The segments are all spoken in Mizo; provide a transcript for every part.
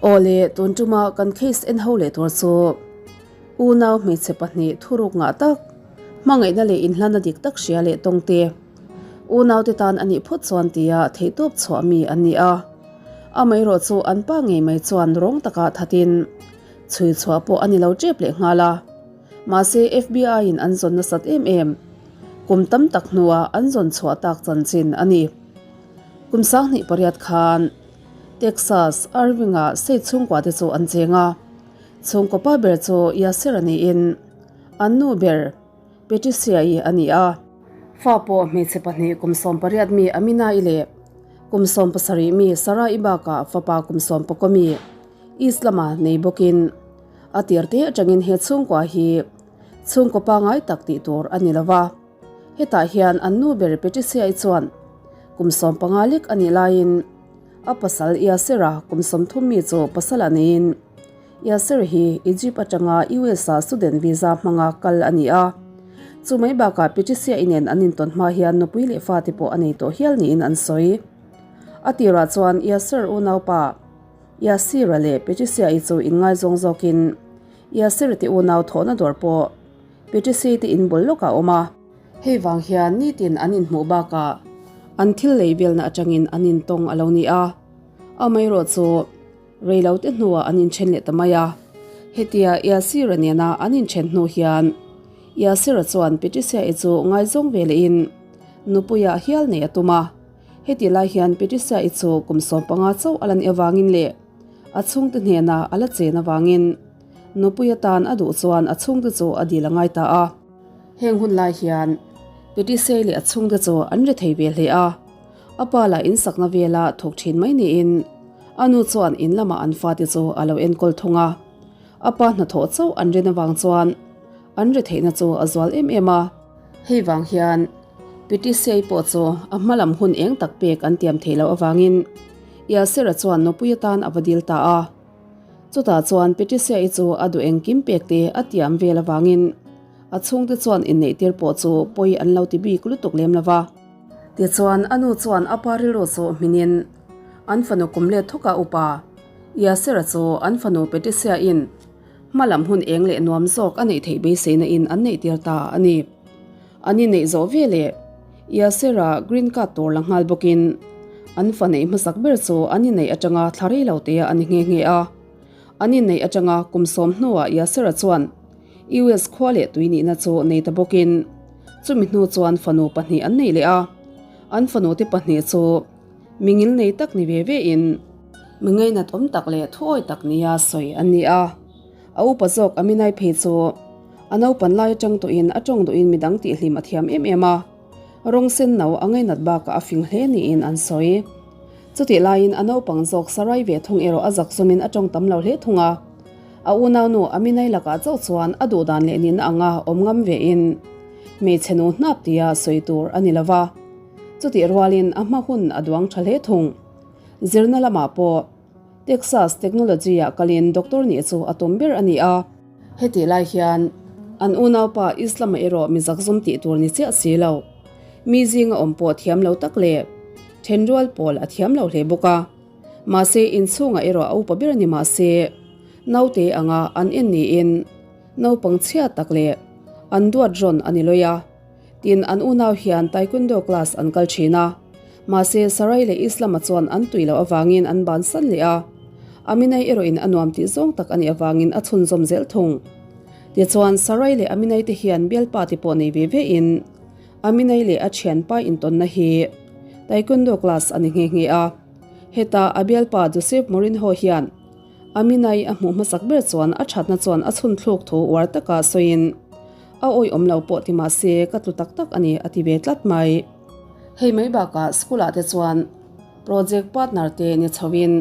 Awle, tun tuma kan case en ho leh tur chu unau hmeichhe pahnih thuruk ngah tak, hmangaihna leh inhlanna dik tak hria leh tawngte unaute tan a nih phawt chuan tia theihtawp chhuah mi an ni a. Amaherawh chu an pa ngei mai chuan rawng takah thatin chhui chhuah pawh a ni lo tep leh nghal a. Mahse FBI in an zawn nasat em em kum tam tak hnuah an zawn chhuah tak chanchin a ni. Kum 28 khan Texas, Irving-ah state chhungkua te chu an cheng a. Chhungkaw pa ber chu Yasser a niin an nu ber Patricia-i a ni a. Fa pawh hmeichhe pahnih kum 18 mi Amina-i leh kum 17 mi Sarah-i bakah fapa kum 11 mi Islam-a nei bawkin a tir te atangin he chhungkua hi chhungkaw pangai tak tih tur a ni lo va. Hetah hian an nu ber Patricia-i chuan kum 15 lek a nih laiin a pasal Yasser-a kum 30 mi chu pasal a neiin Yasser hi Egypt atanga US-a student visa hmanga kal a ni a. Chu mai bakah Patricia-i nen an intawn hma hian nupui leh fate pawh a nei tawh hial niin an sawi. A tirah chuan Yasser unaupa Yasir-a leh Patricia-i chu inngaizawng zawkin Yasir te unau thawhna dawr pawh Patricia-i te inbul lawkah a awm a. Hei vang hian nitin an inhmuh bakah an thil lei velna atangin an intawng a lo ni a. Amaherawh chu reilo te hnuah an inthen leh ta mai a. Hetia Yasir-a nena an inthen hnu hian Yasir-a chuan Patricia-i chu ngaizawng ve lehin nupuiah hial nei a tum a. Heti lai hian Patricia-i chu kum 15 chauh a la nih avangin leh a chhungte hnena a la chen avangin nupui atan a duh chuan a chhungte chu a dil a ngai ta a. Heng hun lai hian Patricia-i leh a chhungte chu an ri thei ve hle a, a pa lah insakna vela thawk thin mai niin a nu chuan in lamah an fate chu a lo enkawl thung a. A pa hnathawh chauh an rin avang chuan an ri theihna chu a zual em em a. Hei vang hian Patricia-i pawh chu a hma lam hun eng tak pek an tiam theih loh avangin Yasser-a chuan nupui atan a va dil ta a. Chutah chuan Patricia-i chu a duh engkim pek te a tiam vel avangin a chhungte chuan inneihtir pawh chu pawi an lo ti bik lutuk lem lo va. Tichuan a nu chuan a pa rilru chu hminin an fanu kum let thawka upa Yasser-a chu an fanu Patricia-in hma lam hun eng leh nuam zawk a neih theih beiseina in an neihtir ta a ni. An inneih zawh ve leh Yasser-a green card tur la nghal bawkin an fa neih hmasak ber chu an inneih atanga thla rei lo te a ni nghe nghe a. An inneih atanga kum sawm hnuah Yasser-a chuan US khua leh tui nihna chu nei ta bawkin chumi hnu chuan fanu pahnih an nei leh a. An fanu te pahnih chu mingil nei tak ni ve ve in mi ngainat awm tak leh thuawi tak nia sawi an ni a. A upa zawk Aminai phei chu a naupan lai atang tawhin a tawng duhin midang tihhlim a thiam em em a, rawng sen no a ngainat bakah a fing hle niin an sawi. Chutih laiin a naupang zawk Sarai ve thung erawh a zak zawmin a tawng tam lo hle thung a. A unaunu Aminai lakah chauh chuan a duhdan leh nihna anga awm ngam vein hmeichhe nu hnap tia sawi tur a ni lo va. Chutih rualin a hma hun a duang tha hle thung. Zirna lamah pawh Texas Technology-ah kalin doctor nih chu a tum ber a ni a. Hetih lai hian an unaupa Islam-a erawh mi zakzum tih tur ni chiah si lo. Mi zinga awm pawh thiam lo tak leh thenrual pawl a thiam lo hle bawk a. Mahse inchhungah erawh a upa ber ni mahse naute anga an en niin naupang chhia tak leh an duat rawn a ni lawi a. Tin, an unau hian Taekwondo class an kal thin a. Mahse, Sarai leh Islam-a chuan an tui loh avangin an bansan leh a. Aminai erawhin a nuam tih zawng tak a nih avangin a chhunzawm zel thung. Tichuan, Sarai leh Aminai te hian bialpa te pawh nei ve ve in, Aminai leh a thianpa intawnna hi Taekwondo class a ni nghe nghe a. Heta a bialpa Joseph Mourinho hian Aminai a hmuh hmasak ber chuan a thatna chuan a chhun thluk thu uar taka sawiin, A awi awm lo pawh ti mah se ka tlu tak tak a ni a ti ve tlat mai. Hei mai bakah school ah te chuan project partner te ni chho in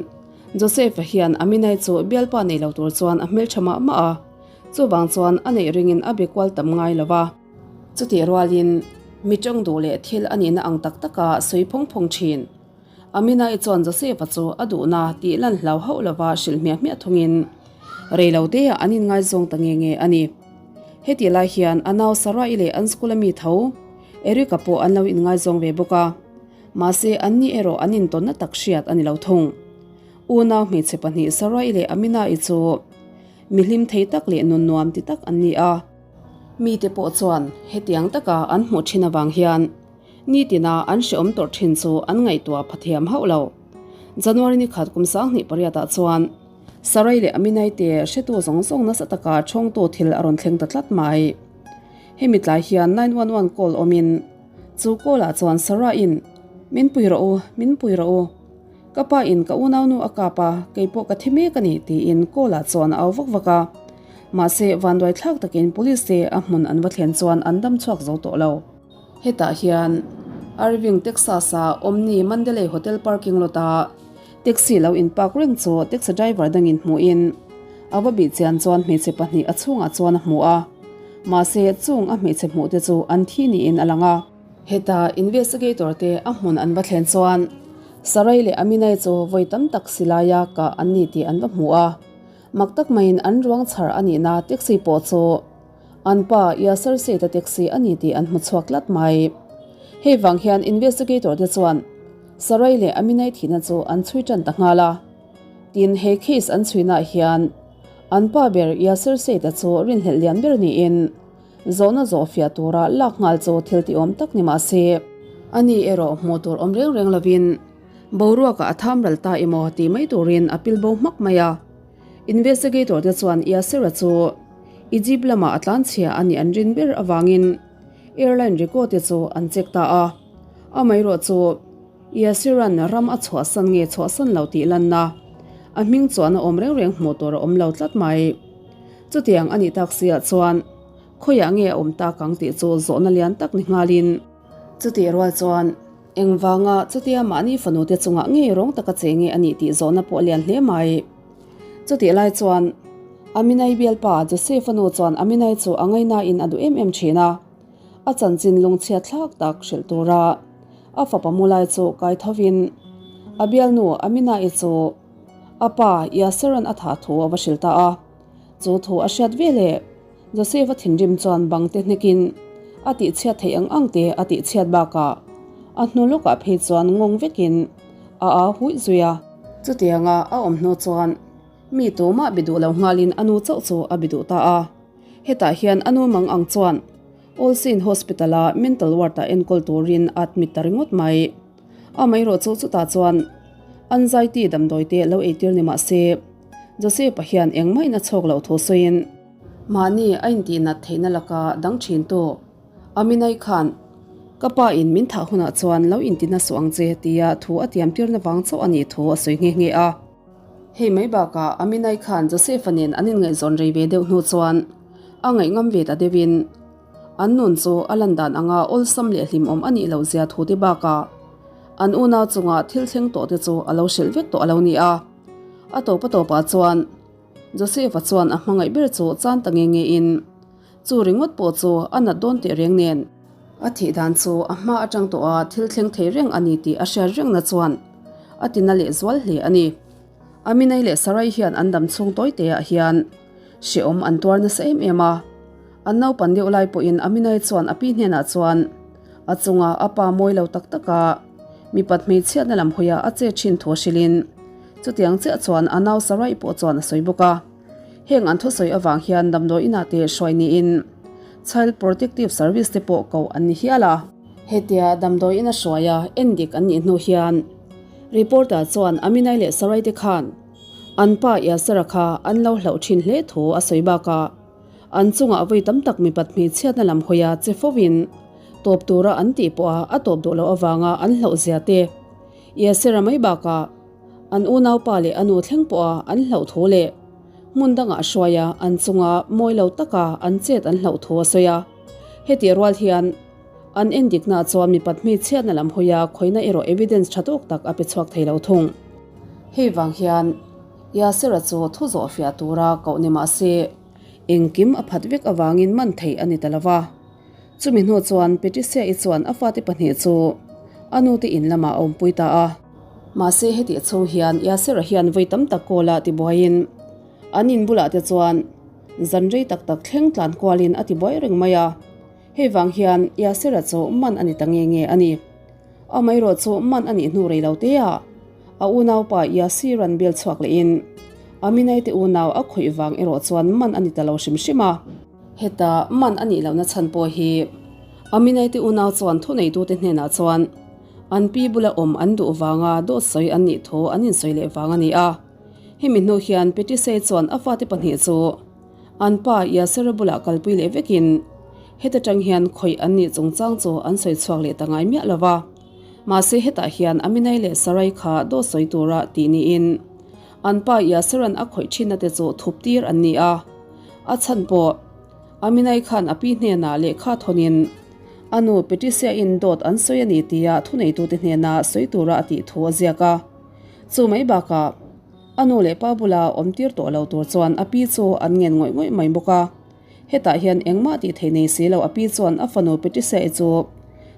Joseph-a hian Aminai chu bialpa nei lo tur chuan a hmeltha mah mah a, chuvang chuan a neih ringin a be kual tam ngai lo va. Chutih rualin mi tawng duh leh thil a nihna ang tak taka sawi phawng phawng thin. Aminai chuan Joseph-a chu a duhna tih lan hlau hauh lova hrilh hmiah hmiah thungin reiloteah an inngaizawng ta nge nge a ni. Hetih lai hian a nau Sarah-i leh an school-a mi tho Eric-a pawh an lo inngaizawng ve bawk a, mahse anni erawh an intawnna tak hriat a ni lo thung. Unau hmeichhe pahnih Sarai leh Amina-i chu mi hlim thei tak leh nun nuam ti tak an ni a. Mite pawh chuan hetiang taka an hmuh thin avang hian nitina an hrehawm tawrh thin chu an ngaihtuah pha thiam hauh lo. January ni khat kum 2008 ah chuan Sarai leh Aminai te hretu zawng zawng nasa taka thawngtu thil a rawn thleng ta tlat mai. Hemi tlai hian 911 call awmin chu call ah chuan Sarah-in, Min pui rawh u, min pui rawh u. Ka pa in ka unaunu a kap a, kei pawh ka thi mek a ni tiin call ah chuan a au vak vak a. Mahse vanduai thlak takin police te a hmun an va thlen chuan an dam chhuak zo tawh lo. Hetah hian Irving, Texas-a Omni Mandalay Hotel parking lot-a taxi lo in park reng chu taxi driver dangin hmuhin a va bih chian chuan hmeichhe pahnih a chhungah chuan a hmu a. Mahse chung a hmeichhe hmuh te chu an thi niin a lang a. Heta investigator te a hmun an va thlen chuan Sarai leh Aminai chu vawi tam tak silaia kah an ni tih an va hmu a. Mak tak maiin an ruang chhar a nihna taxi pawh chu An pa Yasser Seth-a taxi a ni tih an hmu chhuak tlat mai. Hei vang hian investigator te chuan Sarai leh Aminai thihna chu an chhui tan ta nghal a. Tin, he case an chhuinaah hian an pa ber Yasser Seth-a chu rinhlelh lian ber niin zawhna zawh fiah tura lak nghal chu thil tiawm tak ni mah se, ani erawh hmuh tur awm reng reng lovin boruakah a tham ral ta emaw tih mai turin a pil bo hmak mai a. Investigator te chuan Yasser-a chu Egypt lamah a tlanchhia a nih an rin ber avangin airline record te chu an check ta a. Amaherawh chu Yasser-a'n ram a chhuahsan nge chhuahsan lo tih lanna a hming chuan a awm reng reng hmuh tur a awm lo tlat mai. Chutiang a nih tak siah chuan khawiah nge a awm tak ang tih chu zawhna lian tak ni nghalin. Chutih rual chuan engvanga chutia mahni fanute chungah ngei rawng taka che nge a nih tih zawhna pawh a lian hle mai. Chutih lai chuan Aminai bialpa Joseph-a nu chuan Aminai chu a ngainain a duh em em thin a, a chanchin lungchhiat thlak tak hrilh tura a fapa mu lai chu kai thovin a bialnu Aminai chu a pa Yasser-a'n a thah thu a va hrilh ta a. Chu thu a hriat veleh Joseph-a thinrim chuan bang te hnekin a tihchhiat theih ang ang te a tihchhiat bakah a hnu lawkah phei chuan ngawng vekin a au huih zui a. Chutianga a awm hnu chuan mi tumah bi duh lo nghalin a nu chauh chu a bi duh ta a. Hetah hian a nu mang ang chuan All Saint Hospital-a mental ward-ah enkawl turin a admit ta ringawt mai. Amaherawh chu chutah chuan anxiety damdawi te lo eitir ni mah se Joseph-a hian engmah in a chhawk loh thu sawiin, Mahni a intihnat theihna laka dang thin tu Aminai khan, Ka pa in min thah hunah chuan lo intina suh ang che tia thu a tiam tirna vang chauh a nih thu a sawi nghe nghe a. Hei mai bakah Aminai khan Joseph-a nen an inngaihzawn rei ve deuh hnu chuan a ngaihngam ve ta deuhin an nun chu a lan dan anga awlsam leh hlimawm a nih loh zia thu te bakah an unau chunga thil thleng tawh te chu a lo hrilh vek tawh a lo ni a. A tawpa tawpah chuan Joseph-a chuan a hmangaih ber chu chan ta nge nge in chu ringawt pawh chu a nat dawn teh reng nen a thih dan chu a hma atang tawh a thil thleng thei reng a ni tih a hriat rengna chuan a tina leh zual hle a ni. Aminai leh Sarai hian an dam chhung tawi te ah hian hrehawm an tuar nasa em em a, an naupan deuh lai pawhin Aminai chuan a pi hnenah chuan a chunga a pa mawi lo tak tak a mipat hmeichhiatna lam hawiah a che thin thu a hrilhin chutiang chiah chuan a nau Sarai pawh chuan a sawi bawk a. Heng an thusawi avang hian damdawi inah te hruai niin Child Protective Service te pawh koh an ni hial a. Hetia damdawi ina hruaia endik an nih hnu hian reporter chuan Aminai leh Sarai te khan an pa Yasser-a kha an lo hlauh thin hle thu a sawi bakah an chungah vawi tam tak mipat hmeichhiatna lam hawia che fovin tawp tura an tih pawha a tawp duh loh avanga an hlauh zia te Yasser-a mai bakah An unaupa leh a nu thleng pawha an hlauh thu leh hmun dangah hruaia an chunga mawi lo taka an chet an hlauh thu a sawi a. Hetih rual hian an endikna chuan mipat hmeichhiatna lam hawia khawihna erawh evidence tha tawk tak a pe chhuak thei lo thung. Hei vang hian Yasser-a chu thu zawh fiah tura koh ni mah se engkim a phat vek avangin man theih a ni ta lo va. Chumi hnu chuan Patricia-i chuan a fate pahnih chu a nute in lamah a awmpui ta a. Mahse hetih chhung hian Yasser-a hian vawi tam tak kawl-ah tibuaiin an in bulah te chuan zan rei tak tak thleng tlan kualin a tibuai reng mai a. Hei vang hian Yasser-a chu man a ni ta nge nge a ni. Amaherawh chu man a nih hnu rei lo te ah. A unaupa Yasir-a'n bial chhuak lehin Aminai te unau a khawih vang erawh chuan man a ni ta lo hrim hrim a. Heta man a nih lohna chhan pawh hi Aminai te unau chuan thuneitute hnenah chuan an pi bula awm an duh vanga dawt sawi an nih thu an insawi leh vang a ni a. Hemi hnu hian Petisei chuan a fate pahnih chu an pa Yasera bulah kalpui leh vekin heta tang hian khawih an nih chungchang chu an sawi chhuak leh ta ngai miah lo va. Mahse hetah hian Aminai leh Sarai kha dawt sawi tura tih niin an pa Yasera'n a khawih thinna te chu thup tir an ni a. A chhan pawh Aminai khan a pi hnenah lehkha thawnin a nu Patricia-in dawt an sawi a ni tia thuneitute hnena sawi tura a tih thu a ziak a. Chu mai bakah a nu leh pa bula awm tir tawh lo tur chuan a pi chu an ngen ngawih ngawih mai bawk a. Hetah hian engmah tih theih nei si lo a pi chuan a fanu Patricia-i chu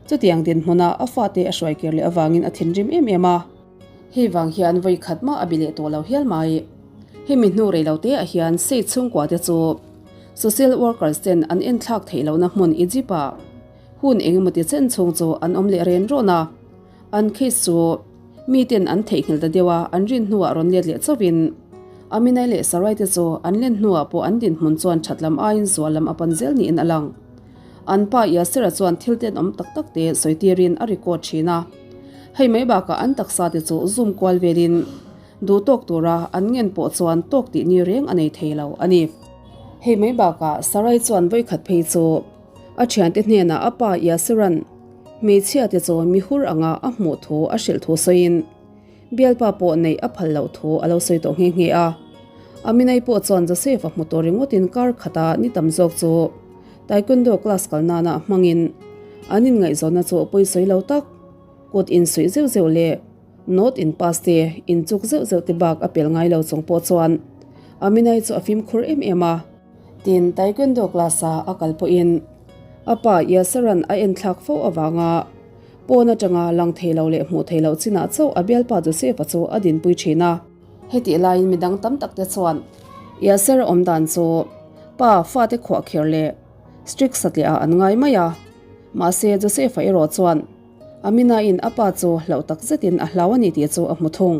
chutiang dinhmuna a fate a hruai kir leh avangin a thinrim em em a. Hei vang hian vawi khat mah a bi leh tawh lo hial mai. Hemi hnu rei lo te ah hian State chhungkua te chu social workers ten an enthlak theih lohna hmun Egypt ah hun engemaw ti chen chhung chu an awm leh ren rawn a. An case chu mi ten an theihnghilh ta deuh a, an rin hnuah rawn let leh chauhin Aminai leh Sarai te chu an len hnuah pawh an dinhmun chuan that lam aiin zual lam a pan zel niin a lang. An pa Yasser-a chuan thil tenawm tak tak te sawi tirin a record thin a. Hei mai bakah an taksa te chu zoom kual velin duh tawk tura an ngen pawh chuan tawk tih ni reng a nei thei lo a ni. Hei mai bakah Sarai chuan vawikhat phei chu a thiante hnenah a pa Yasser-a'n hmeichhia te chu mihur anga a hmuh thu a hrilh thu sawiin Bialpa pawh neih a phal loh thu a lo sawi tawh nghe nghe a. Aminai pawh chuan Joseph-a hmu tawh ringawtin kar khata ni tam zawk chu Taekwondo class kal nana hmangin an inngaihzawnna chu pawi sawi lo tak, kut insuih zeuh zeuh leh note in pass te inchuk zeuh zeuh te bak a pel ngai lo chung pawh chuan Aminai chu a fimkhur em em a. Tin, Taekwondo class-a a kal pawhin a pa Yasaran a enthlak fo avanga Pawn atanga lang thei lo leh hmuh thei loh chinah chauh a bialpa Joseph-a chu a dinpui thin a. Hetih laiin midang tam tak te chuan Yasser-a awm dan chu pa fate khuahkhir leh strict satliah ah an ngai mai a. Mahse Joseph-a erawh chuan Amina-in a pa chu hlauh tak zetin a hlau a ni tih chu a hmu thung.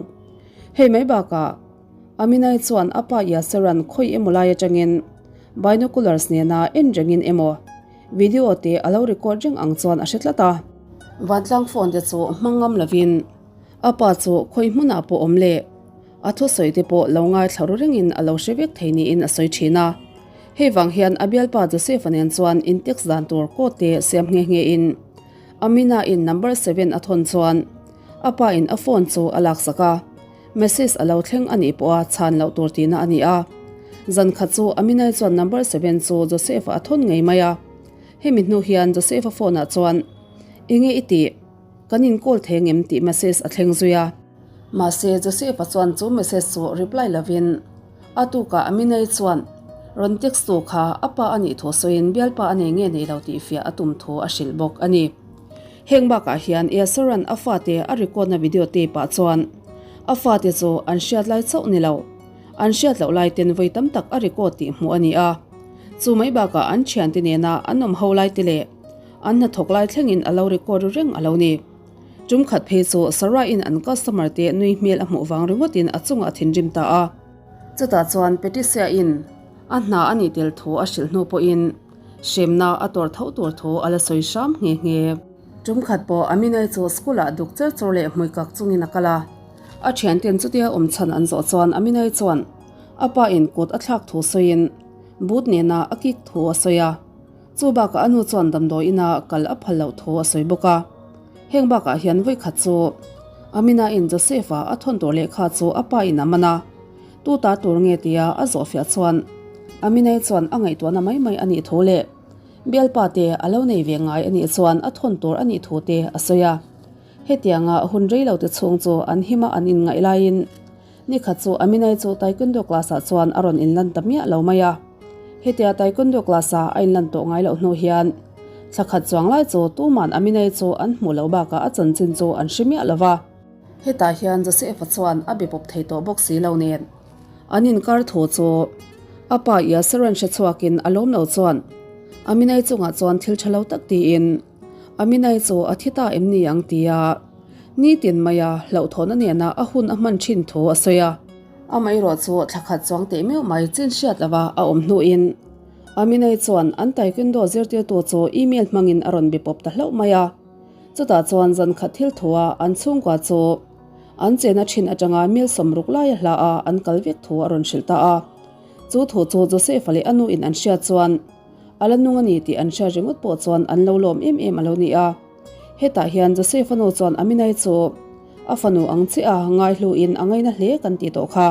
Hei mai bakah Aminai chuan a pa Yasser-a'n khawi emaw lai atangin binoculars nena en rengin emaw video te a lo record reng ang chuan a hre tlat a. Vantlang phone te chu hmang ngam lovin a pa chu khawi hmunah pawh awm leh a thusawi te pawh lo ngaithla ru rengin a lo hre vek thei niin a sawi thin a. Hei vang hian a bialpa Joseph-a nen chuan in text dan tur code te siam nghe nghe in Amina-in number seven a thawn chuan a pa in a phone chu a laksak a. Message a lo thleng a nih pawha chhan loh tur tihna a ni a. Zan khat chu Aminai chuan number seven chu Joseph-a a thawn ngei mai a. Hemi hnu hian Joseph-a phone-ah chuan, Enge i tih? Kan in call thei ngem tih message a thleng zui a. Mahse Joseph-a chuan chu message chu reply lovin a tukah Aminai chuan rawn text tu kha a pa a nih thu sawiin bialpa a nei nge nei lo tih fiah a tum thu a hrilh bawk a ni. Heng bakah hian Yasser-a'n a fate a record-na video tape-ah chuan a fate chu an hriat lai chauh ni lo, an hriat loh lai ten vawi tam tak a record tih hmuh a ni a. Chu mai bakah an thiante nena an awm ho lai te leh an hnathawk lai thlengin a lo record reng a lo ni. Tum khat phei chu Sarah-in an customer te nui hmel a hmuh vang ringawtin a chungah a thinrim ta a. Chutah chuan Patricia-in a hna a nih tel thu a hrilh hnu pawhin Hremna a tawrh tho tur thu a la sawi hram nghe nghe. Tum khat pawh Aminai chu school ah duk cher chur leh hmui kak chungin a kal a. A thianten chutia awm chhan an zawh chuan Aminai chuan a pa in kut a thlak thu sawiin boot nena a kick thu a sawi a. Chu bakah a nu chuan damdawi ina kal a phal loh thu a sawi bawk a. Heng bakah hian vawi khat chu Aminaiin Joseph-a a thawn tur lehkha chu a pa in a man a. Tu ta tur nge tia a zawhfiah chuan Aminai chuan a ngaihtuahna mai mai a nih thu leh bialpa te a lo nei ve ngai a nih chuan a thawn tur a nih thu te a sawi a. Hetianga hun rei lo te chhung chu an hima an inngaih laiin nikhat chu Aminai chu Taekwondo class ah chuan a rawn inlan ta miah lo mai a. Hetia Taekwondo class ah a inlan tawh ngai loh hnu hian thla khat chuang lai chu tuman Aminai chu an hmuh loh bakah a chanchin chu an hre miah lo va. Hetah hian Joseph-a chuan a be pawp thei tawh bawk si lo nen, an inkar thu chu a pa Yasser-a'n hre chhuakin a lawm lo chuan Aminai chungah chuan thil tha lo tak tiin Aminai chu a thi ta em ni ang tia Nitin maia hlauhthawhna nena a hun a hman thin thu a sawi a. Amaherawh chu thla khat chuang teh meuh mai chin hriat lova a awm hnuin Aminai chuan an taekwondo zirtirtu chu email hmangin a rawn be pawp ta hlauh mai a. Chutah chuan zan khat thil thua an chhungkua chu an chena thin atanga mil 60 laia hla a an kal vek thu a rawn hrilh ta a. Chu thu chu Joseph-a leh a nuin an hriat chuan a la nung a ni tih an hriat ringawt pawh chuan an lo lawm em em a lo ni a. Hetah hian Joseph-a nu chuan Aminai chu a fanu ang chiah a ngaihluin a ngaina hle kan tih tawh kha.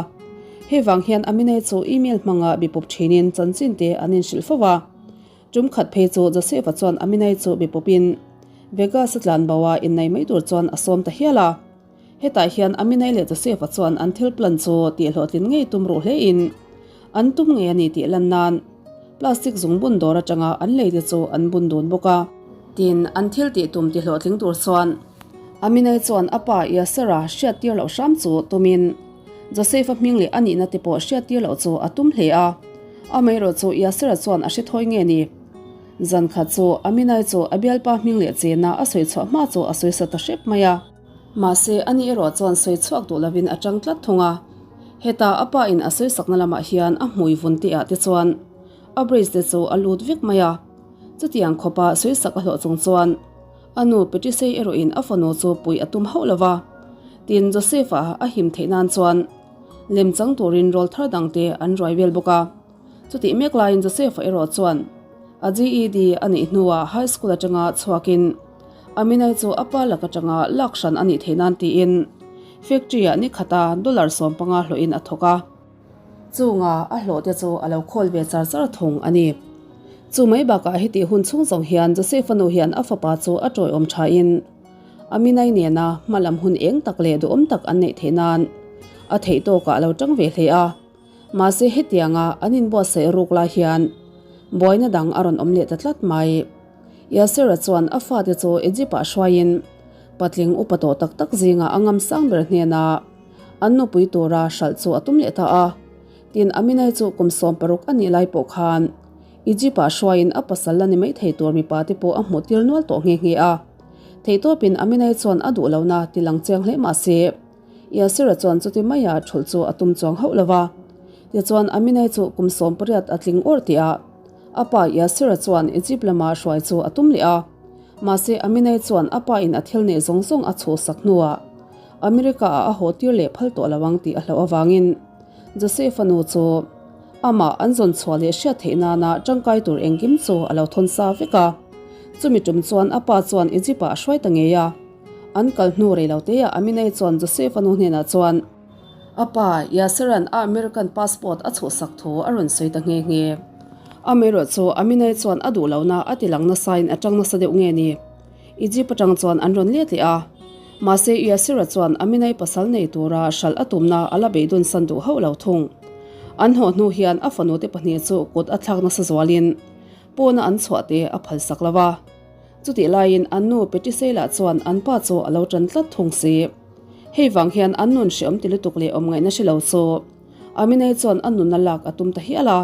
Hei vang hian Aminai chu email hmanga bipup thinin chanchin te an inhrilh fo a. Tum khat phei chu Joseph-a chuan Aminai chu bipupin Vegas-a tlanbo a innei mai tur chuan a sawm ta hial a. Hetah hian Aminai leh Joseph-a chuan an thil plan chu tihhlawhtlin ngei tum ruh hlein an tum ngei a ni tih lan nan plastic zungbun dawr atanga an lei te chu an bun dun bawk a. Tin, an thil tih tum tihhlawhtling tur chuan Aminai chuan a pa Yasser-a hriattir loh hram chu tumin Joseph-a hming leh a nihna te pawh hriattir loh chu a tum hle a. Amaherawh chu Yasser-a chuan a hre thawi nge ni? Zan khat chu Aminai chu a bialpa hming leh chena a sawi chhuah hma chu a sawi sa ta hrep mai a. Mahse, ani erawh chuan sawi chhuak duh lovin a tang tlat thung a. Heta a pa in a sawi sakna lamah hian a hmui vun tih ah te chuan a brace te chu a lut vek mai a. Chutiang khawpa sawi sak a hlawh chung chuan a nu Patricia erawh in a fanu chu puih a tum hauh lova. Tin, Joseph-a a him theih nan chuan lem chang turin rawl thar dang te an ruai vel bawk a. Chutih mek laiin Joseph-a erawh chuan a GED a neih hnuah high school atanga chhuakin Aminai chu a pa lak atanga lak hran a nih theih nan tiin factory-ah ni khata dollar 15 hlawhin a thawk a. Chunga a hlawh te chu a lo khawl ve char char thung a ni. Chu mai bakah hetih hun chhung zawng hian Joseph-a nu hian a fapa chu a tawiawm thain Aminai nena hmalam hun eng tak leh duhawm tak an neih theih nan a theih tawkah a lo tang ve hle a. Mahse hetianga an inbuatsaih ruk lai hian buaina dang a rawn awm leh ta tlat mai. Yasser-a chuan a fate chu Egypt-ah hruaiin patling upa tawh tak tak zingah a ngam sang ber hnena an nupui tura hralh chu a tum leh ta a. Tin, Aminai chu kum 16 a nih lai pawh khan Egypt-ah hruaiin a pasal la ni mai thei tur mipa te pawh a hmuh tir nual tawh nghe nghe a. Theihtawpin Aminai chuan a duh lohna ti lang chiang hle mahse, Yasir-a chuan chuti maia thulh chu a tum chuang hauh lo va. Tichuan, Aminai chu kum 18 a tling awr tih ah a pa Yasir-a chuan Egypt lama hruai chu a tum leh a. Mahse, Aminai chuan a pa in a thil neih zawng zawng a chhuhsak hnuah America-ah a haw tir leh phal tawh lo ang tih a hlauh avangin Joseph-a nu chu amah an zawn chhuah leh hriat theih nana tangkai tur engkim chu a lo thawn sa vek a. Chumi tum chuan a pa chuan Egypt-ah a hruai ta ngei a. An kal hnu rei lo te ah Aminai chuan Joseph-a nu hnenah chuan a pa Yasser-a'n a American passport a chhuhsak thu a rawn sawi ta nghe nghe. Amaherawh chu Aminai chuan a duh lohna a ti lang nasain a tang nasa deuh nge ni. Egypt atang chuan an rawn let leh a. Mahse Yasser-a chuan Aminai pasal nei tura hralh a tumna a la beidawn san duh hauh lo thung. An haw hnu hian a fanu te pahnih chu kut a thlak nasa zualin pawna an chhuah te a phalsak lo va. Chutih laiin an nu Petisela chuan an pa chu a lo tan tlat thung si. Hei vang hian an nun hreawm ti lutuk leh awm ngaihna hre lo chu Aminai chuan a nunna lak a tum ta hial a.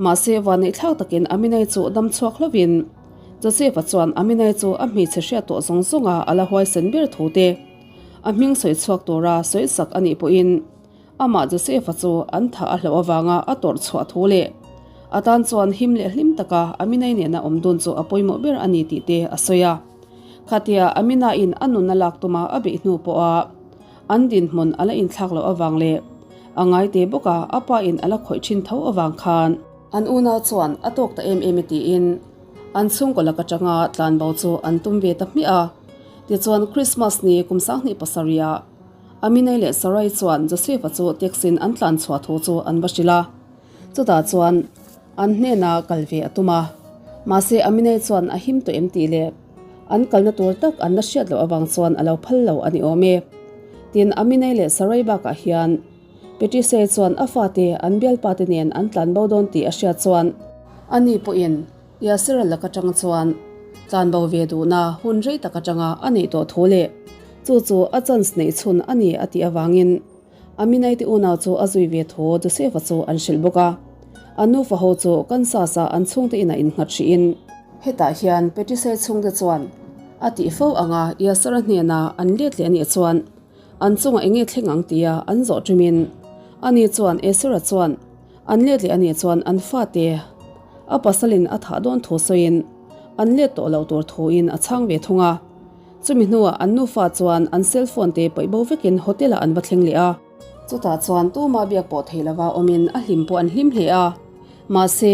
Mahse vanneih thlak takin Aminai chu dam chhuak hlovin Joseph-a chuan Aminai chu a hmeichhe hriat tawh zawng zawnga a la huaisen ber thu te a hming sawi chhuak tura sawi sak a nih pawhin Amah Joseph-a chu an thah a hlauh avanga a tawrh chhuah thu leh a tan chuan him leh hlim taka Aminai nena awm dun chu a pawimawh ber a ni tih te a sawi a. Khatia Amina-in a nunna lak tuma a beih hnu pawha an dinhmun a la inthlak loh avang leh a ngaite bawka a pa-in a la khawih thin tho avang khan an unau chuan a tawk ta em em e tiin an chhungkaw lak atanga tlanbo chu an tum ve ta hmiah a. Tichuan Christmas ni kum 2007-ah Aminai leh Sarai chuan Joseph-a chu taxi-in an tlan chhuah thu chu an va hrilh a. Chutah chuan an hnenah kal ve a tum a. Mahse Aminai chuan a him tawh em tih leh an kalna tur tak an la hriat loh avang chuan a lo phal lo a ni awm e. Tin, Aminai leh Sarai bakah hian Patricia-i chuan a fate an bialpa te nen an tlan bo dawn tih a hriat chuan ani pawhin Yasser-a lak atang chuan tlanbo ve duhna hun rei tak atanga a neih tawh thu leh chu chu a chance neih chhun a ni a tih avangin Aminai te unau chu a zui ve thu Joseph-a chu an hrilh bawk a. A nufa ho chu Kansas-ah an chhungte inah innghat hrihin. Hetah hian Patricia chhungte chuan. A tih fo anga Yasser-a hnena an let leh a nih chuan an chungah eng nge thleng ang tia an zawh ṭumin ani chuan Esera chuan an let leh a nih chuan an fate a pasalin a thah dawn thu sawiin an let tawh loh tur thuin a chhang ve thung a. Chumi hnuah an nufa chuan an cell phone te paih bo vekin hotel ah an va thleng leh a. Chutah chuan tuma biak pawh thei lova awmin a hlim pawh an hlim hle a. Mahse,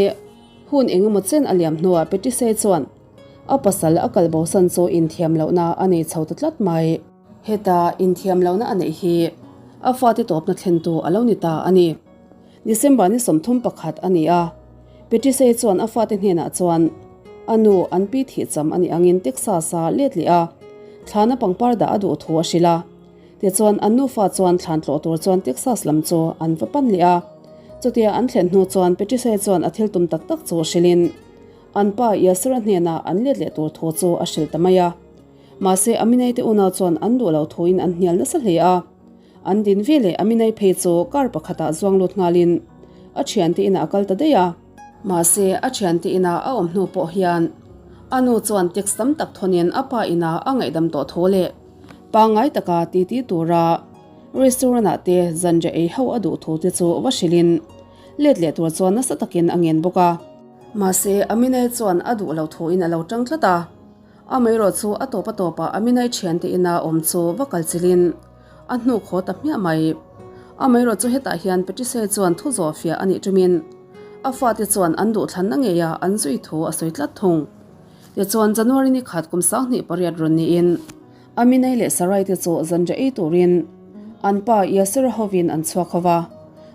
hun engemaw chen a liam hnuah Patricia chuan a pasal a kal bosan chu inthiam lohna a nei chho ta tlat mai. Heta inthiam lohna a neih hi a fate tawpna thlentu a lo ni ta a ni. December ni 31 a ni a, Patricia chuan a fate hnenah chuan a nu an pi thihcham a nih angin Texas-a let leh a, thlana pangpar dah a duh thu a hrilh a. Tichuan, an nufa chuan thlan tlawh tur chuan Texas lam chu an va pan leh a. Chutia an thlen hnu chuan Patricia chuan a thil tum tak tak chu hrilhin an pa Yasser-a hnenah an let leh tur thu chu a hrilh ta mai a. Mahse, Aminei te unau chuan an duh loh thuin an hnial nasa hle a. An din ve leh Aminei phei chu car pakhatah zuang lut nghalin a thiante inah a kal ta daih a. Mahse, a thiante inah a awm hnu pawh hian a nu chuan text tam tak thawnin a pa inah a ngaihdam tawh thu leh pangngai taka titi tura restaurant ah te zanriah ei ho a duh thu te chu va hrilhin let leh tur chuan nasa takin a ngen bawk a. Mahse, Aminei chuan a duh loh thuin a lo tang tlat a. Amaherawh chu a tawp a tawpah Aminei thiante ina awm chu va kal chilhin a hnuk haw ta hmiah mai. Amaherawh chu hetah hian Patricia chuan thu zawh fiah a nih tumin a fate chuan an duhthlanna ngeia an zui thu a sawi tlat thung. Tichuan January ni khat kum 2008 rawn niin Aminei leh Sarai te chu zanriah ei turin an pa Yasser hovin an chhuak ho va,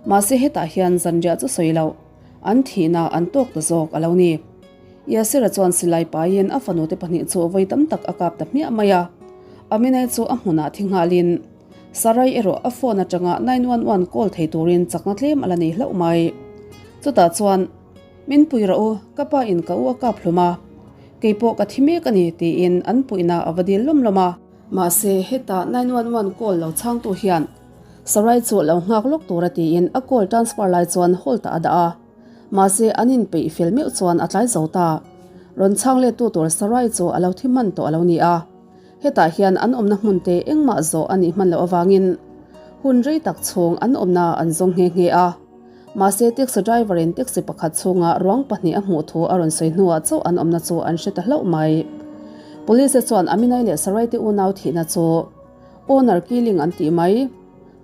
mahse hetah hian zanriah chu sawi loh an thihna an tawk ta zawk a lo ni. Yasser-a chuan silai paiin a fanute pahnih chu vawi tam tak a kap ta hmiah mai a. Aminei chu a hmunah thi nghalin Sarai erawh a phone atanga 911 call thei turin chakna tlem a la nei hlauh mai. Chutah chuan, Min pui rawh u, ka pa in ka u a kap hlum a, keipawh ka thi mek a ni, tiin an puihna a va dil lawm lawm a. Mahse, heta 911 call lo chhangtu hian Sarai chu lo nghak lawk tura tiin a call transfer lai chuan hold ah a dah a. Mahse, an inpeih fel meuh chuan a tlai zo ta. Rawn chhang lettu tur Sarai chu a lo thi hman tawh a lo ni a. Hetah hian an awmna hmun te engmah zawh a nih hman loh avangin hun rei tak chhung an awmna an zawng nghe nghe a. Mahse, taxi driver in taxi pakhat chhunga ruang pahnih a hmuh thu a rawn sawi hnuah chauh an awmna chu an hre ta hlauh mai. Police te chuan Aminai leh Sarai te unau thihna chu owner killing an tih mai.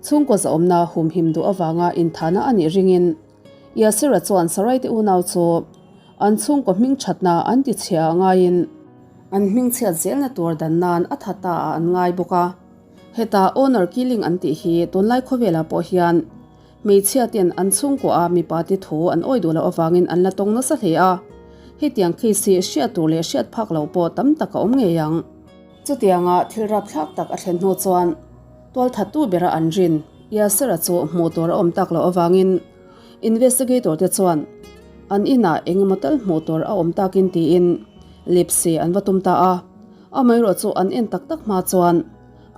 Chhungkaw zahawmna humhim duh avanga inthahna a nih ringin Yasir-a chuan Sarai te unau chu an chhungkaw hming thatna an ti chhia a ngaiin an hming chhiat zelna tur dan nan a tha ta ah an ngai bawk a. Heta owner killing an tih hi tunlai khawvelah pawh hian hmeichhia ten an chhungkua a mipa te thu an awi duh loh avangin an la tawng nasa hle a. Hetiang case hi hriat tur leh hriat phak loh pawh tam tak a awm ngei ang. Chutianga thil rapthlak tak a thlen hnu chuan Tualthattu bera an rin Yasser-a chu hmuh tur a awm tak loh avangin investigator te chuan an inah eng emaw tal hmuh tur a awm takin tiin lipse an va tum ta a. Amaherawh chu an en tak tak hma chuan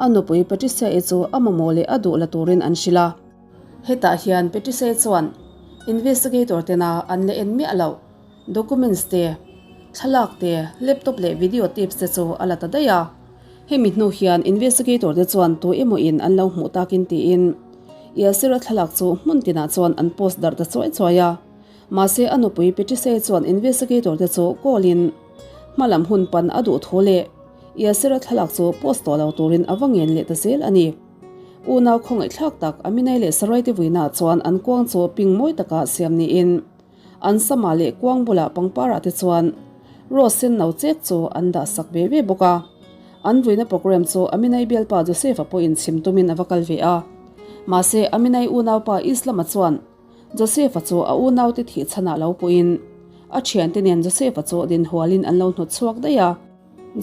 a nupui Patricia-i chu a mamawh leh a duh la turin an hrilh a. Hetah hian Patricia-i chuan investigator tena an la en miah loh documents te, thlalak te, laptop leh video tapes te chu a la ta daih a. Hemi hnu hian investigator te chuan tu emaw in an lo hmuh takin tiin Yasir-a thlalak chu hmun tinah chuan an post darh ta chuai chuai a. Mahse a nupui Patricia chuan investigator te chu call in hma lam hun pan a duh thu leh Yasir-a thlalak chu post tawh lo turin a va ngen leh ta zel a ni. Unau khawngaihthlak tak Aminai leh Sarai te vuinaah chuan an kuang chu ping mawi taka siam niin An sama leh kuang bulah pangparah te chuan rose sen no chek chu an dah sak ve ve bawk a. An vuina programme chu Aminai bialpa Joseph-a pawhin chhim tumin a va kal ve a. Mahse, Aminai unaupa Islam-a chuan Joseph-a chu a unaute thih chhanah lo puhin a thiante nen Joseph-a chu dinhualin an lo hnawt chhuak daih a.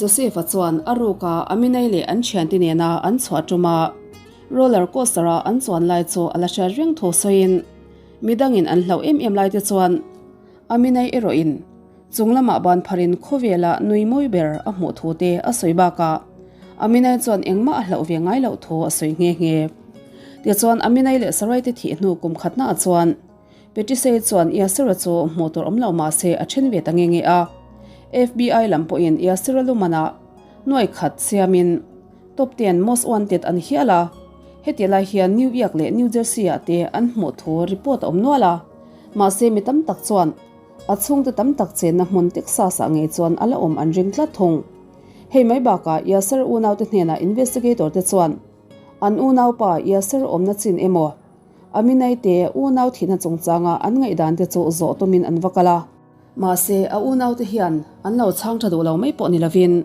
Joseph-a chuan a ruka Aminai leh an thiante nena an chhuah tuma roller coaster-a an chuan lai chu a la hriat reng thu sawiin, Midangin an hlauh em em laite chuan Aminai erawhin chung lamah ban pharin khawvela nui mawi ber a hmuh thu te a sawi bakah Aminai chuan engmah a hlauh ve ngai loh thu a sawi nghe nghe. Tichuan Aminai leh Sarai te thih hnu kum khatnaah chuan Petisei chuan Yasira chu hmuh tur awm lo mahse a then ve ta nghe nghe a. FBI lam pawhin Yasira lumanah. Nuai khat siamin Top ten Most Wanted an hial a, heti lai hian New York leh New Jersey ah te an hmuh thu report a awm nual a, mahse mi tam tak chuan a chhungte tam tak chenna hmun Texas ah ngei chuan a la awm an ring tlat thung. Hei mai bakah Yasser unaute hnenah investigator te chuan an unaupa Yasser awmna chin emaw Aminai te unau thihna chungchanga an ngaihdan te chu zawh tumin an va kal a. Mahse, a unaute hian an lo chhang tha duh lo mai pawh ni lovin,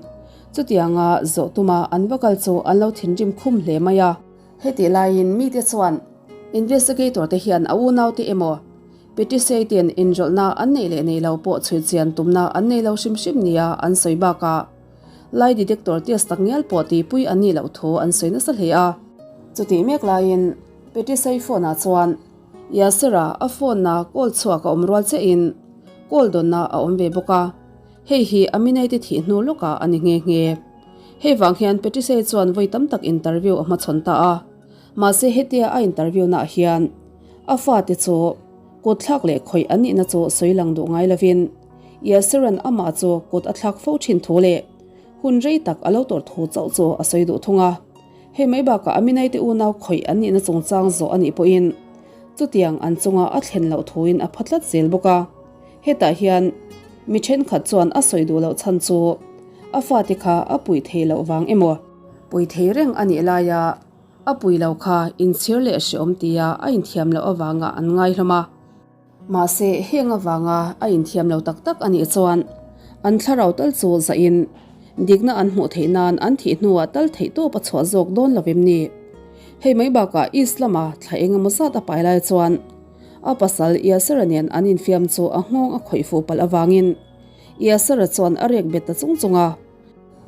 chutianga zawh tuma an va kal chu an lo thinrim khum hle mai a. Hetih laiin mite chuan investigator te hian a unaute emaw Petisei ten inrawlhna an neih leh neih lo pawh chhui chian tumna an nei lo hrim hrim nia an sawi bakah lie detector test takngial pawh tihpui an nih loh thu an sawi nasa hle a. Chutih mek laiin Petisei phone ah chuan Yasser-a a phone-na call chhuak a awm rual chiahin call dawnna a awm ve bawk a, hei hi Aminate thih hnu lawkah a ni nghe nghe. Hei vang hian Patricia chuan vawi tam tak interview a hmachhawn ta a, mahse hetia a interview naah hian a fate chu kutthlak leh khawih an nihna chu sawi lang duh ngai lovin Yasser-a'n amah chu kut a thlak fo thin thu leh hun rei tak a lo tawrh thu chauh chu a sawi duh thung a. Hei mai bakah Aminai te unau khawih an nihna chungchang zawh a nih pawhin chutiang an chunga a thlen loh thuin a pha tlat zel bawk a. Hetah hian mi thenkhat chuan a sawi duh loh chhan chu a fate kha a puih thei loh vang emaw, pui thei reng a nih laia a pui lo kha inchhir leh hreawm tia a inthiam loh avanga an ngai hlawm a. Mahse, heng avanga a inthiam lo tak tak a nih chuan an thlarau tal chu zahin dikna an hmuh theih nan an thih hnuah tal theih tawp a chhuah zawk dawn lo em ni? Hei mai bakah East lama thla eng emaw zat a pai lai chuan a pasal Yasser-a nen an infiam chu a nghawng a khawih fuh palh avangin Yasser-a chuan a rek bet ta chung chung a.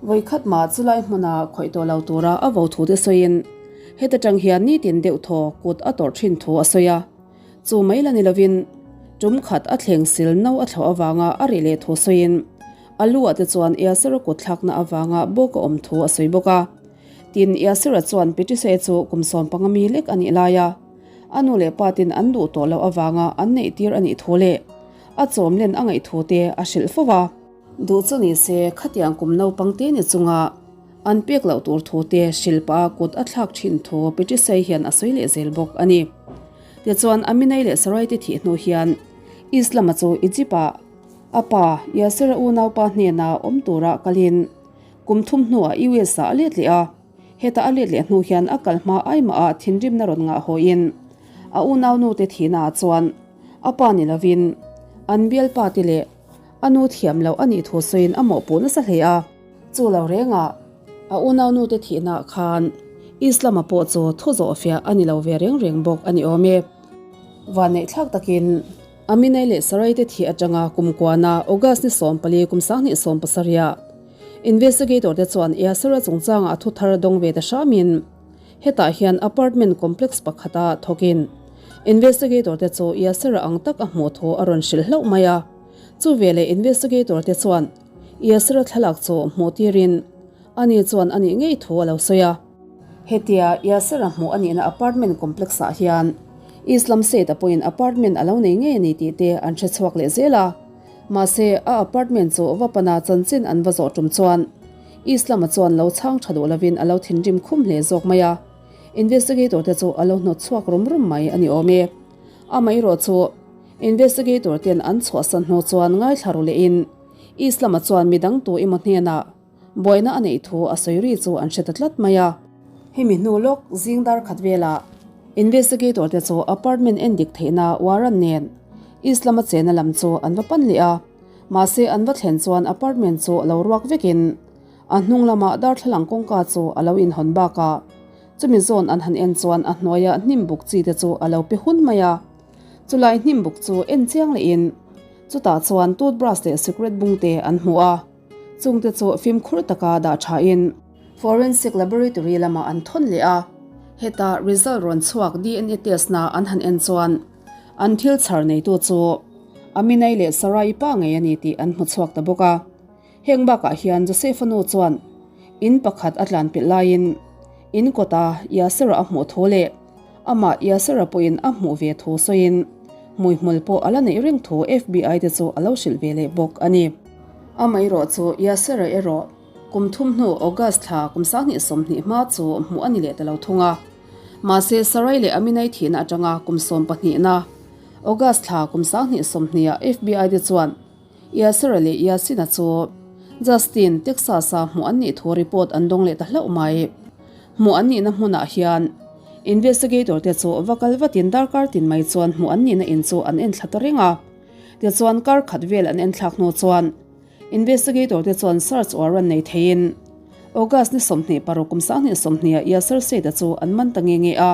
Vawikhat mah chulai hmuna khawih tawh lo tura a vo thu te sawiin heta tang hian nitin deuh thaw kut a tawrh thin thu a sawi a. Chu mai la ni lovin tum khat a thleng sil no a thlauh avanga a rih leh thu sawiin a lu ah te chuan Yasser-a kut thlakna avanga bawk a awm thu a sawi bawk a. Tin, Yasser-a chuan Patricia chu kum 15 mi lek a nih laia a nu leh pa ten an duh tawh loh avanga an neih tir a nih thu leh a chawm len a ngaih thu te a hrilh fo va. Duh chu ni se khatiang kum naupang te ni chunga an pek loh tur thu te hrilh pah a kut a thlak thin thu Patricia hian a sawi leh zel bawk a ni. Tichuan, Aminai leh Sarai te thih hnu hian Islam-a chu Egypt-ah a pa Yasser-a unaupa hnena awm tura kalin kum thum hnuah US-ah a let leh a. Heta a let leh hnu hian a kal hma aimahah thinrimna rawn ngah hawiin a unaunu te thihnaah chuan a pa ni lovin an bialpa te leh a nu thiam loh a nih thu sawiin a mawhpuh nasa hle a. Chu lo rengah a unaunu te thihnaah khan Islam-a pawh chu thu zawh fiah a ni lo ve reng reng bawk a ni awm e. Vanneih thlak takin Aminai leh Sarai te thih atanga kum kuana August ni 14 kum 2017 investigator te chuan Yasser-a chungchangah thu thar dawng ve ta hramin hetah hian apartment complex pakhata thawkin investigator te chu Yasser-a ang tak a hmuh thu a rawn hrilh hlauh mai a. Chu veleh investigator te chuan Yasser-a thlalak chu hmuh tirin ani chuan a nih ngei thu a lo sawi a. Hetia Yasser-a hmuh a nihna apartment complex-ah hian Islam State-a pawhin apartment a lo nei ngei a ni tih te an hre chhuak leh zel a. Mahse, a apartment chu va pana chanchin an va zawh tum chuan Islam-a chuan lo chhang tha duh lovin a lo thinrim khum hle zawk mai a. Investigator te chu a lo hnawt chhuak rum rum mai a ni awm e. Amaherawh chu investigator ten an chhuahsan hnu chuan ngaithla ru lehin Islam-a chuan midang tu emaw hnenah Buaina a neih thu a sawi ri chu an hre ta tlat mai a. Hemi hnu lawk zing dar khat velah investigator te chu apartment en dik theihna warrant nen Islam-a chena lam chu an va pan leh a. Mahse an va thlen chuan apartment chu a lo ruak vekin a hnung lamah darthlalang kawngka chu a lo inhawn bakah chumi zawn an han en chuan a hnuaia hnim buk chi te chu a lo pe hun mai a. Chulai hnim buk chu en chiang lehin chutah chuan toothbrush leh cigarette bung te an hmu a. Chungte chu fimkhur taka dah thain Forensic Laboratory lamah an thawn leh a, heta result rawn chhuak dna test na an han en chuan an thil chhar neitu chu Aminai leh Sarai pa ngei a ni tih an hmu chhuak ta bawk a. Heng bakah hian Joseph-a nu chuan in pakhat a tlan pelh laiin in kawta Yasser-a a hmuh thu leh amah Yasser-a pawhin a hmuh ve thu sawiin hmuihmul pawh a la neih reng thu FBI te chu a lo hrilh ve leh bawk a ni. Amaherawh chu Yasser-a erawh. Kum thum hnu August thla kum 2020 hma chu hmuh a ni leh ta lo thung a. Mahse Sarai leh Aminai thihna atanga kum sawmpahnihna August thla kum 2020 ah FBI te chuan Yasser-a leh Yasin-a chu Justin, Texas-a hmuh an nih thu report an dawng leh ta hlauh mai. Hmuh an nihna hmunah hian investigator te chu va kal vatin darkar tin mai chuan hmuh an nihna in chu an enthla ta reng a. Tichuan kar khat vel an enthlak hnu chuan investigator te chuan search warrant nei theiin August ni 26 kum 2020 ah Yasser Said-a chu an man ta nge nge a.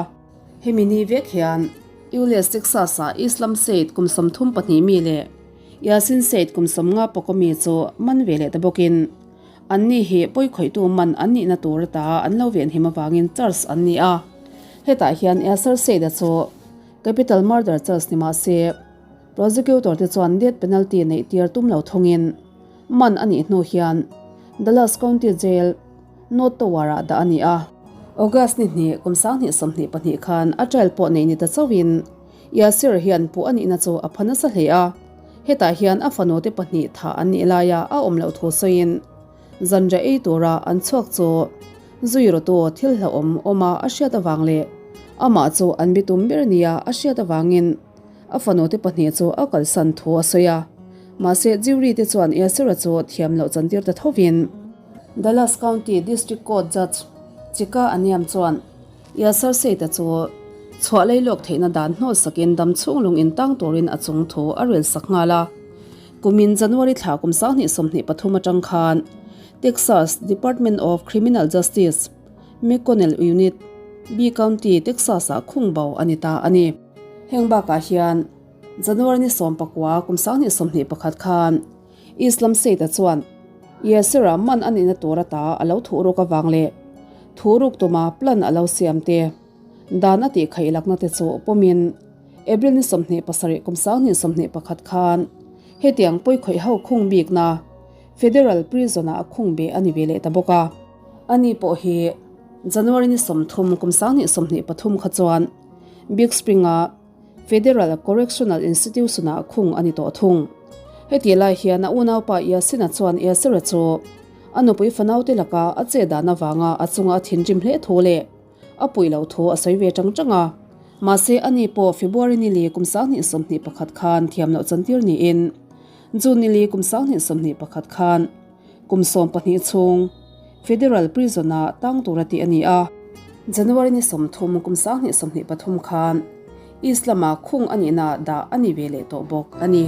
Hemi ni vek hian Euless, Texas-ah Islam Said kum 32 mi leh Yasin Said kum 50 pawka mi chu man ve leh ta bawkin Anni hi pawikhawihtu man an nihna tur ata an lo venhim avangin charge an ni a. Hetah hian Yasser Said-a chu capital murder charge ni mah se, prosecutor te chuan death penalty neih tir tum lo thungin man a nih hnu hian Dallas County Jail, North Tower-ah dah a ni a. August ni hnih kum 2022 khan a trial pawh neih ni ta chauhin Yasser hian puh a nihna chu a pha nasa hle a. Hetah hian a fanute pahnih thah an nih laia a awm loh thu sawiin zanriah ei tura an chhuak chu zui rawtu thil hlauhawm awma a hriat avang leh amah chu an bitum ber nia a hriat avangin a fanute pahnih chu a kalsan thu a sawi a. Mahse jury te chuan Yasser-a chu thiam loh chantir ta thovin Dallas County District Court Judge Chika Aniam chuan Yasser Said-a chu chhuah lei lawk theihna dan hnawl sakin dam chhung lung in tang turin a chung thu a rel sak nghal a. Kumin January thla kum 2023 atang khan Texas Department of Criminal Justice, McConnell Unit, Bee County, Texas-ah khung bo a ni ta a ni. Heng bakah hian January ni 19 kum 2021 khan Islam Said-a chuan Yasser-a man a nihna tur ata a lo thuh ruk avang leh thu ruk tuma plan a lo siam te, dan a tih khaih lakna te chu pawmin April ni 27 kum 2021 khan hetiang pawikhawih ho khung bikna Federal Prison-ah a khung beh a ni ve leh ta bawk a. Ani pawh hi January ni 30 kum 2023 kha chuan Big Spring-a Federal Correctional Institution-ah khung a ni tawh thung. Heti lai hian a unaupa Yasin-a chuan Yasser-a chu a nupui fanaute laka a che dan avanga a chunga a thinrim hle thu leh a puih loh thu a sawi ve tang tang a. Mahse, ani pawh February ni li kum 2021 khan thiam loh chantir niin June ni li kum 2021 khan kum 12 chhung Federal Prison-ah tang tura tih a ni a. January ni 30 kum 2023 khan Islam-a khung a nihna dah a ni ve leh tawh bawk a ni.